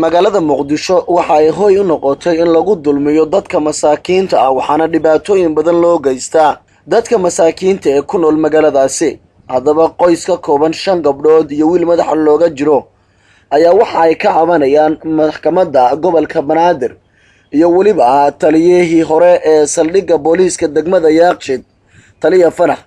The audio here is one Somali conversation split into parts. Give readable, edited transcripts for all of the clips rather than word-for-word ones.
Magaalada Muqdisho waxa ay hooy u noqotay in lagu dulmiyo dadka masaakiinta ah, waxaana dhibaatooyin badan loo geystaa dadka masaakiinta ee ku nool magaaladaasi. Haddaba qoys ka kooban 5 gabdhood iyo wiil madaxa looga jiro ayaa waxa ay ka cabanayaan maxkamadda gobolka Banaadir iyo weliba taliyihii hore ee saldhigga booliiska degmada Yaaqshiid, Taliya Fanax,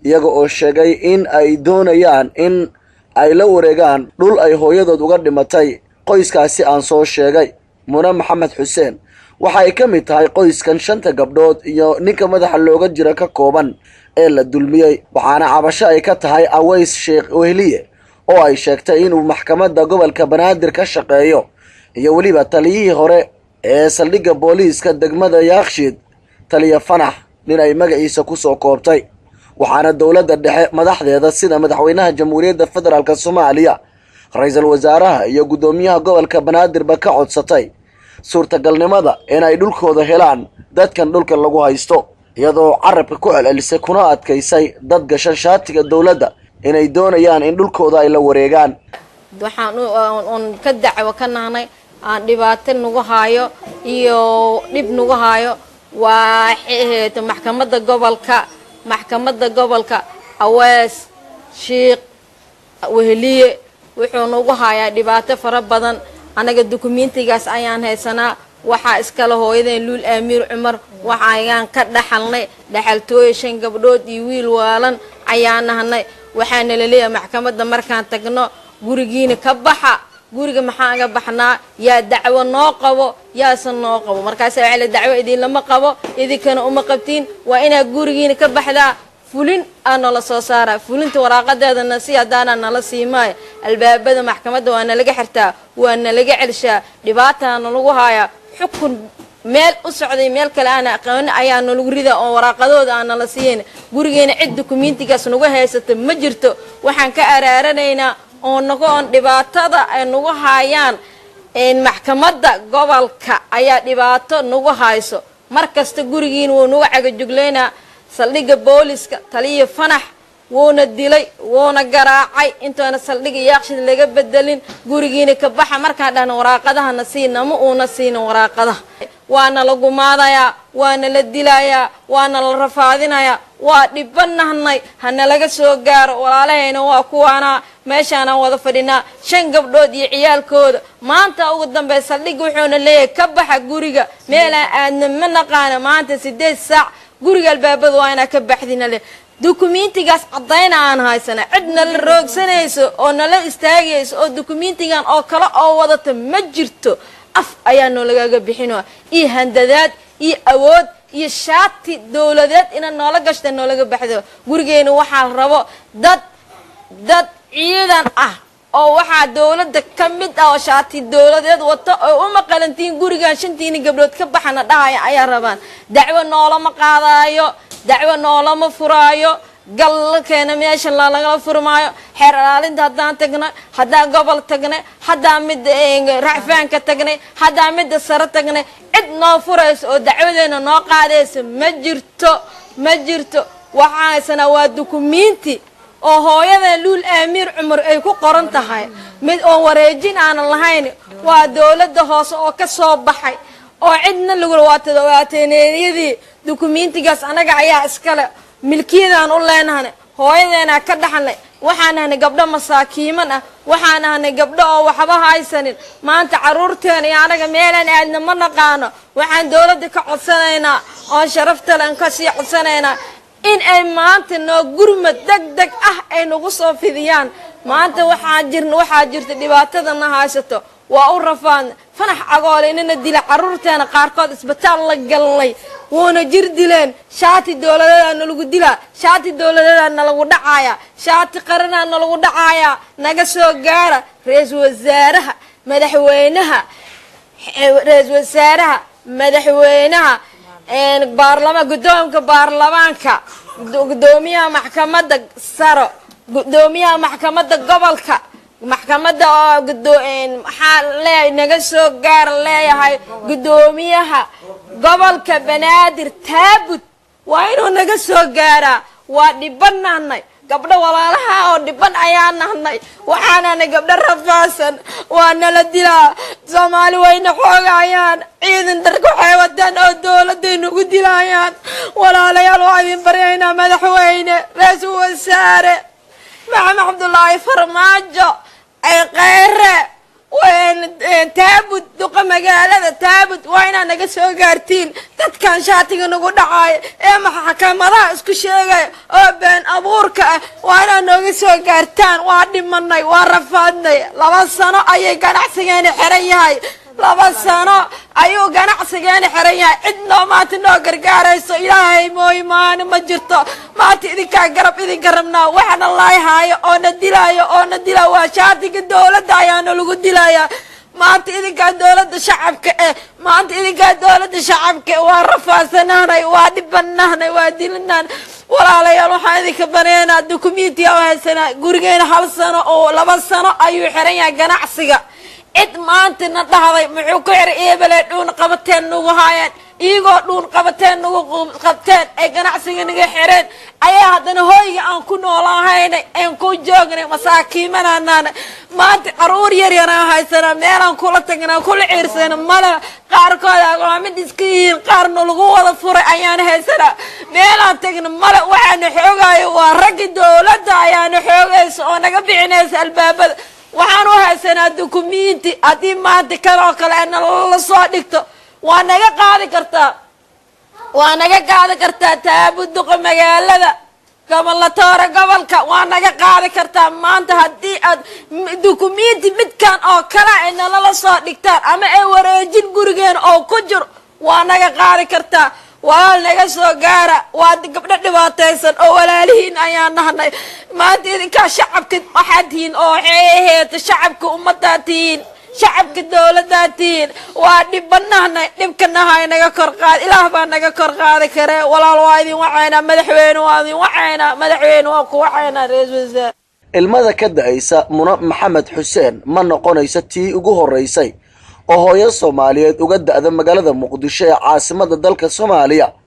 iyaga oo sheegay in ay doonayaan in ay la wareegaan dhul ay hooyadood uga dhimatay. Qoyskaasi aan soo sheegay, Muna Maxamed Xuseen, waxa ay ka mid tahay qoyskan 5ta gabdhood iyo ninka madaxa looga jira ka kooban ee la dulmiyey, waxaana cabasho ay ka tahay Aways Sheekh Wehliye oo ay sheegtay inuu maxkamadda gobolka Banaadir ka shaqeeyo iyo weliba taliyihii hore ee saldhigga booliiska degmada Yaaqshiid, Taliya Fanax, nin ay magaciisa kusoo koobtay. Waxaana dowladda dhexe madaxdeeda sida madaxweynaha Jamhuuriyadda Federaalk Soomaaliya, ra-iisul wasaaraha iyo guddoomiyaha gobolka Banaadirba ka codsatay suurtagalnimada inay dhulkooda helaan dadkan dhulka lagu haysto, iyadoo carabka ku celcelisay kuna adkaysay dad gashan shaatiga dowladda inay doonayaan in dhulkooda ay la wareegaan. Waxaan oon ka dacwo ka nahnay, aan dhibaato nagu haayo iyo dhib nagu haayo, waa maxkamadda gobolka, maxkamadda gobolka Awees Shiikh Weheliye. Wuxuu nagu hayaa dhibaato fara badan. Annaga dukumentigaas ayaan haysanaa. Waxaa iskale hooyadeen Luul Aamiir Cumar. Waxayaan ka dhaxalnay dhaxaltooya 5 gabdhood iyo wiil waalan ayaan nahnay. Waxaana laleeyahay maxkamadda markaan tagno, gurigiina ka baxa. Guriga maxaan ga baxnaa? Yaa dacwo noo qabo, yaase noo qabo? Markaasa waxaa la dacwo idinlama qabo, idinkana uma qabtiin, waa inaad gurigiina ka baxdaa. Fulin aa nala soo saara, fulinta waraaqadeedana si haddaanaa nala siimaayo. Albaabada maxkamadda waa nalaga xirtaa, waa nalaga celshaa, dhibaataa nalagu haayaa. Xukun meel u socday meel kale aan aqooni ayaa nalagu rida oo waraaqadooda aan nala siiyan. Gurigeena cid dukumentigaas nagu haysata ma jirto. Waxaan ka araaranaynaa oo naga oon dhibaatada ay nagu haayaan maxkamadda gobolka ayaa dhibaato nagu hayso. Mar kasta gurigiina wuu nagu cagajuglaynaa. Saldhigga booliska Taliya Fanax wuuna dilay, wuuna garaacay intaana saldhigga Yaaqshid laga bedelin. Gurigiina ka baxa markaan dhahna, waraaqadahana siina, ma uuna siinin waraaqadaha. Waana la gumaadayaa, waana la dilayaa, waana la rafaadinayaa, waa dhibanahnay. Hana laga soo gaaro walaalahayna. Waa kuwaanaa meeshaanaan wada fadhinaa, 5 gabdhood iyo ciyaalkooda. Maanta ugu dambeey saldhigga wuxuuna leeyahay ka baxa guriga. Meelaan aadna ma naqaana. Maanta 8 saac guriga albaabada waa inaa ka baxdina leh. Dukumentigaas caddayna aan haysana, cid nala roogsanayso oo nala istaagayso oo dukumentigan oo kale oo wadata ma jirto. Af ayaa noolagaga bixino iyo handadaad iyo awood iyo shaati dowladeed ina noola gashta noolaga baxdo gurigeena. Waxaa rabo dad ciidan ah oo waxaa dowladda ka mid ah oo shaati dowladeed wato oo uma qalantiin gurigan 5tiina gabdhood ka baxana dhahaya ayaa rabaan. Dacwo noolama qaadaayo, dacwo noolama furaayo, gal la keena meesha lagala furmaayo. Xeer ilaalinta haddaan tagnay, haddaan gobol tagnay, haddaan midda racfaanka tagnay, haddaan midda sare tagnay, cid noo furayso oo dacwadeena noo qaadaysa ma jirto, ma jirto. Waxaa haysanaa waa dukumenti oo hooyadan Luul Aamiir Cumar ay ku qoran tahay, mid oon wareejin aanan lahayn. Waa dowladda hoose oo ka soo baxay oo cidna lagu waateeneeyadii. Dukumentigaas anaga ayaa iskale, milkiyadaan u leenahanay, hooyadeenaa ka dhaxalnay. Waxaan ahnay gabdho masaakiiman ah, waxaan ahnay gabdho oo waxba haysanin. Maanta carruurteena iyo anaga meelaan aadna ma naqaano. Waxaan dowladda ka codsanaynaa oon sharaftale aan kasii codsanaynaa in ay maanta noo gurmad deg deg ah ay nagu soo fidiyaan. Maanta waxaa jirta dhibaatadana haysato, waa u rafaadna. Fanax Cagoole inana dila, carruurteena qaarkood isbitaal la galnay, wuuna jir dileen. Shaati dowladeedaa nalagu dilaa, shaati dowladeedaa nalagu dhacaaya, shaati qaranaa nalagu dhacaaya. Naga soo gaara ra-iisul wasaaraha, madaxweynaha, ra-iisul wasaaraha, madaxweynaha, baarlama, guddoonka baarlamaanka, guddoomiyaha maxkamadda saro, guddoomiyaha maxkamadda gobolka, maxkamadda oo maxaa leeyahay, naga soo gaar leeyahay guddoomiyaha gobolka Banaadir Taabut, waa inuu naga soo gaaraa. Waa dhibanahnay, gabdho walaalaha oo dhiban ayaa nahnay. Waxaanana gabdho rafaasan, waa nala dilaa. Soomaali wayna xoogayaan, ciidan darka waxay wataan oo dowladay nagu dilayaan. Walaalayaal, waa idin baryaynaa, madaxweyne, ra-iisul wasaare Maxamed Cabdulaahi Farmaajo, Kheyre, Taabud, duqa magaalada Taabud, waa inaad naga soo gaartiin dadkan shaatiga nagu dhacaaya ee maxkamadaha isku sheegaya oo been abuurka ah. Waa inaad nooga soo gaartaan. Waa dhimanay, waa rafaadnay. 2 sano ayay ganacsigeena xiran yahay, 2 sano ayuu ganacsigeena xiran yahay. Cid noo maanta noo gargaarayso Ilaahay mooy maani ma jirto. Maanta idinkaa garab idinka rabnaa. Waxana laayhaayo oo na dilaayo oo na dilaayo waa shaatiga dowladda ayaana lagu dilayaa. Maanta idinkaa dowladda shacabka eh, maanta idinkaa dowladda shacabka. Waa rafaadsanahnay, waa dhibanahnay, waa dilinaan. Walaalayaal, waxaan idinka baneynaa dukumentiya oo haysanaa. Gurigeena hal sano oo 2 sano ayuu xiran yahay ganacsiga. Cid maanta na dhahday muxuu ku xiray eebele dhuun qabateen nagu haayeen. Iyagoo dhuun qabateen nagu qabteen ay ganacsiga naga xireen ayaa haddana hooyga aan ku noolahaynay aan ku joognay. Masaakiimananaana maanta caruur yar yaraan haysanaa, meelaan kula tagnaa kula ciirsana male. Qaarkood waa mid iska yihiin, qaarna lagu wada furay ayaan haysanaa. Meelaan tagna male. Waxaana xoogayo waa raggi dowladda ayaana xoogaysa oo naga bixinaysa albaabada. Waxaan u haysanaa dukumenti. Haddii maanta kan oo kale nalala soo dhigto, waa naga qaadi kartaa, waa naga qaadi kartaa. Taabuduqa magaalada gobolatoore gobolka waa naga qaadi kartaa maanta haddii aad dukumenti midkan oo kale ay nalala soo dhigtaan ama ay wareejin gurigeen oo ku jiro, waa naga qaadi kartaa. Walaal, naga soo gaara. Waa gabdho dhibaataysan oo walaalihiin ayaan nahnay. Maanta idinkaa shacabka waxaad tihiin oo waxay ahayd shacabka ummaddaa tihiin, shacabka dowladdaa tihiin. Waa dhibanahnay, dhibkanahay naga kor qaad. Ilaah baa naga kor qaadi karee. Walaal, waa idin wacaynaa. Madaxweyne, waa idin wacaynaa. Madaxweyne, waa ku wacaynaa. Ra-iisul wasaare. Ilmada ka da'aysa Muna Maxamed Xuseen ma noqonaysa tii ugu horreysay oo hooyo Soomaaliyeed uga da'da magaalada Muqdisho ee caasimada dalka Soomaaliya.